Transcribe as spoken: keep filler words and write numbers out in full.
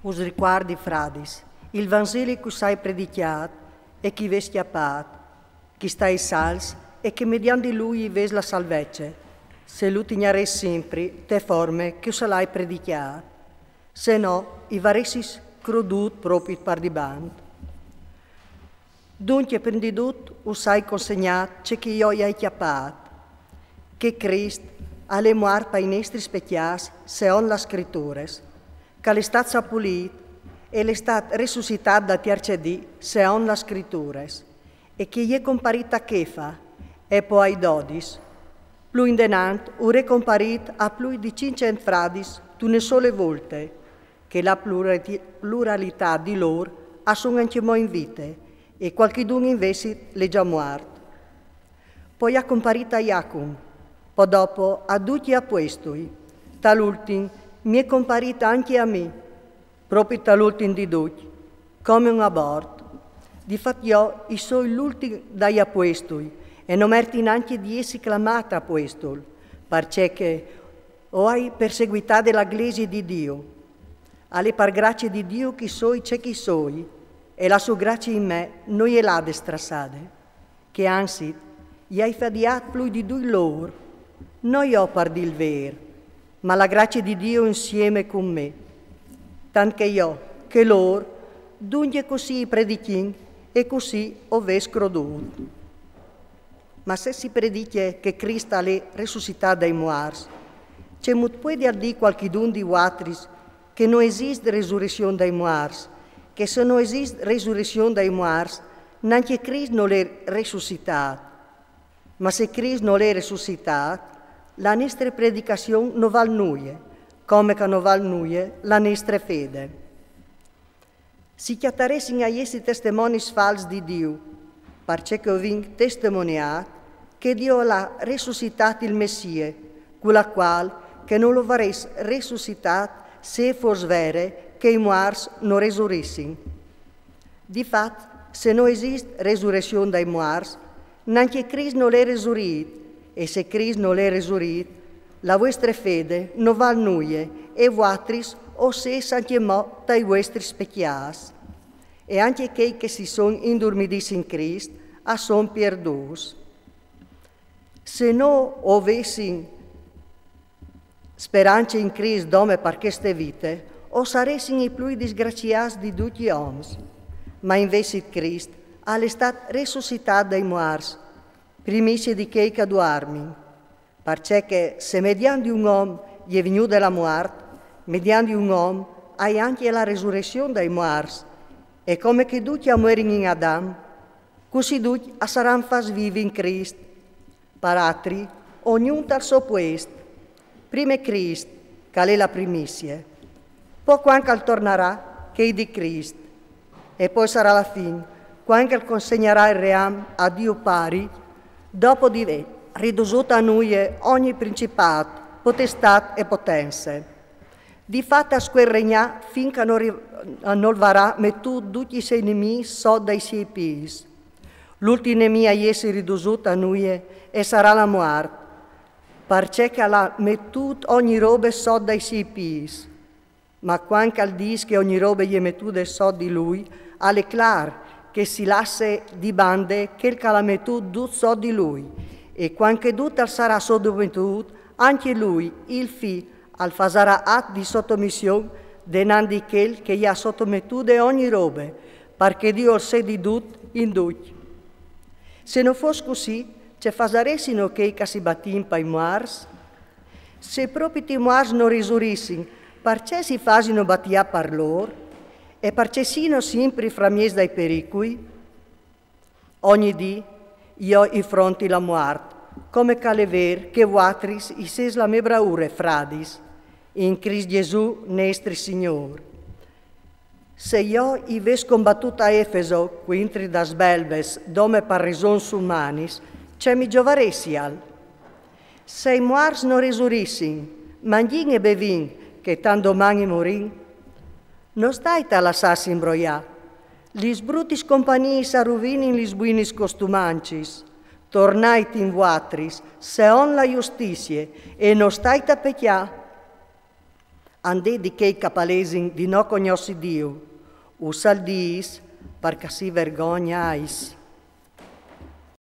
Us ricuardi, fradis, il Vanzeli ch'us ai predicjât e ch'i vês cjapât, ch'i sta ai salvs e che mediant di lui i vês la salvece, se lu tignarês simpri te forme ch'us al ai predicjât. Se no, i varessis crodût propit par dibant. Duncje, prin di dut, us ai consegnât ce che jo i ai cjapât, che Crist al è muart pai nestris pecjâts seont las Scritures, ch'al è stât sapulît e al è stât resussitât dal tierç dì seont las Scritures, e che i è comparît a Chefa, e po ai dodis. Plui indenant ur è comparît a plui di cinccent fradis d'une sole volte, che la plurati-, pluralitât di lôr a son ancjemò in vite, e cualchidun invezit l'è za muart. Po i è comparît a Jacum, po dopo a ducj i apuestui. Tal ultin mi è comparît ancje a mi, propit tal ultin di ducj, come un abort. Di fat jo i soi l'ultin dai apuestui, e no merti nancje di jessi clamât apuestul, parcè che o ai perseguitade la Glesie di Diu. Al è par gracie di Diu ch'i soi ce ch'i soi, e la sô gracie in me no je lade strassade, che anzit i ai fadiât plui di doi lôr, no jo par dî il vêr, ma la gracie di Diu insieme cun me. Tant che jo, che lôr, duncje cussì i predicjìn e cussì o vês crodût. Ma se si predicje che Crist al è resussitât dai muarts, cemût puedial dî cualchidun di vuatris che no esist resuression dai muarts, che se no esist resuression dai muarts, nancje Crist nol è resussitât. Ma se Crist nol è resussitât, la nestre predicassion no vâl nuie, come che no vâl nuie la nestre fede. Si cjataressin a jessi testemonis fals di Diu, parcè che o vin testemoniât che Diu al à resussitât il Messie, cu la cuâl che no lu varès resussitât se e fos vere che i muarts no resurissin. Di fat, se no esist resuression dai muarts, nancje Crist nol è resurît, e se Crist nol è resurît, la vuestre fede no vâl nuie, e vuatris o sês ancjemò tai vuestris pecjâts. E ancje chei che si son indurmidîts in Crist a son pierdûts. Se no o vessin sperance in Crist dome par cheste vite, o saressin i plui disgraciâts di ducj i oms. Ma invezit Crist al è stât resussitât dai muarts, primizie di chei che a duarmin. Parcè che se mediant di un om e je vignude la muart, mediant di un om e je ancje la resuression dai muarts, e come che ducj a muerin in Adam, cussì ducj a saran fats vivi in Crist. Par altri, ognun tal so puest, prime Crist, che al è la primizie, po cuant che al tornarà chei di Crist, e po sarà la fin, cuant che al consegnarà il ream a Diu Pari, dopo di vê ridusût a nuie ogni principât, potestât e potence. Di fat al scue regnâ fin che nol ri-, nol varà metût ducj i siei nemîs sot dai siei pîts. L'ultin nemì a jessi ridusût a nuie e sarà la muart, parcè che al à metût ogni robe sot dai siei pîts. Ma cuant che al dîs che ogni robe e je metude sot di lui, al è clâr che si lasse di bande chel che al à metût dut sot di lui. E cuant che dut al sarà sotometût, ancje lui, il Fi, al fasarà at di sotomission denant di chel che i à sotometude ogni robe, par che Diu al sedi dut in ducj. Se no fos cussì, ce fasaressino chei che si batìn pai muarts? Se propit i muarts no risurissin, parcè si fasino batiâ par lôr? E parcè sino simpri framieç dai pericui? Ogni dì jo i fronti la muart, come che al è vêr che vuatris i sês la mê braure, fradis, in Crist Jesù nestri Signôr. Se jo i ves combatût a Efeso cuintri das belves dome par resons umanis, ce mi zovaressial? Se i muarts no risurissin, mangjìn e bevìn, che tant doman i morìn? No stait a lassâsi imbroiâ. Lis brutis compagniis a ruvinin lis buinis costumancis. Tornait in vuatris, seont la justizie, e no stait a pecjâ. Andé di chei ch'a palesin di no cognossi Diu, us al dîs par ch'a si vergognais.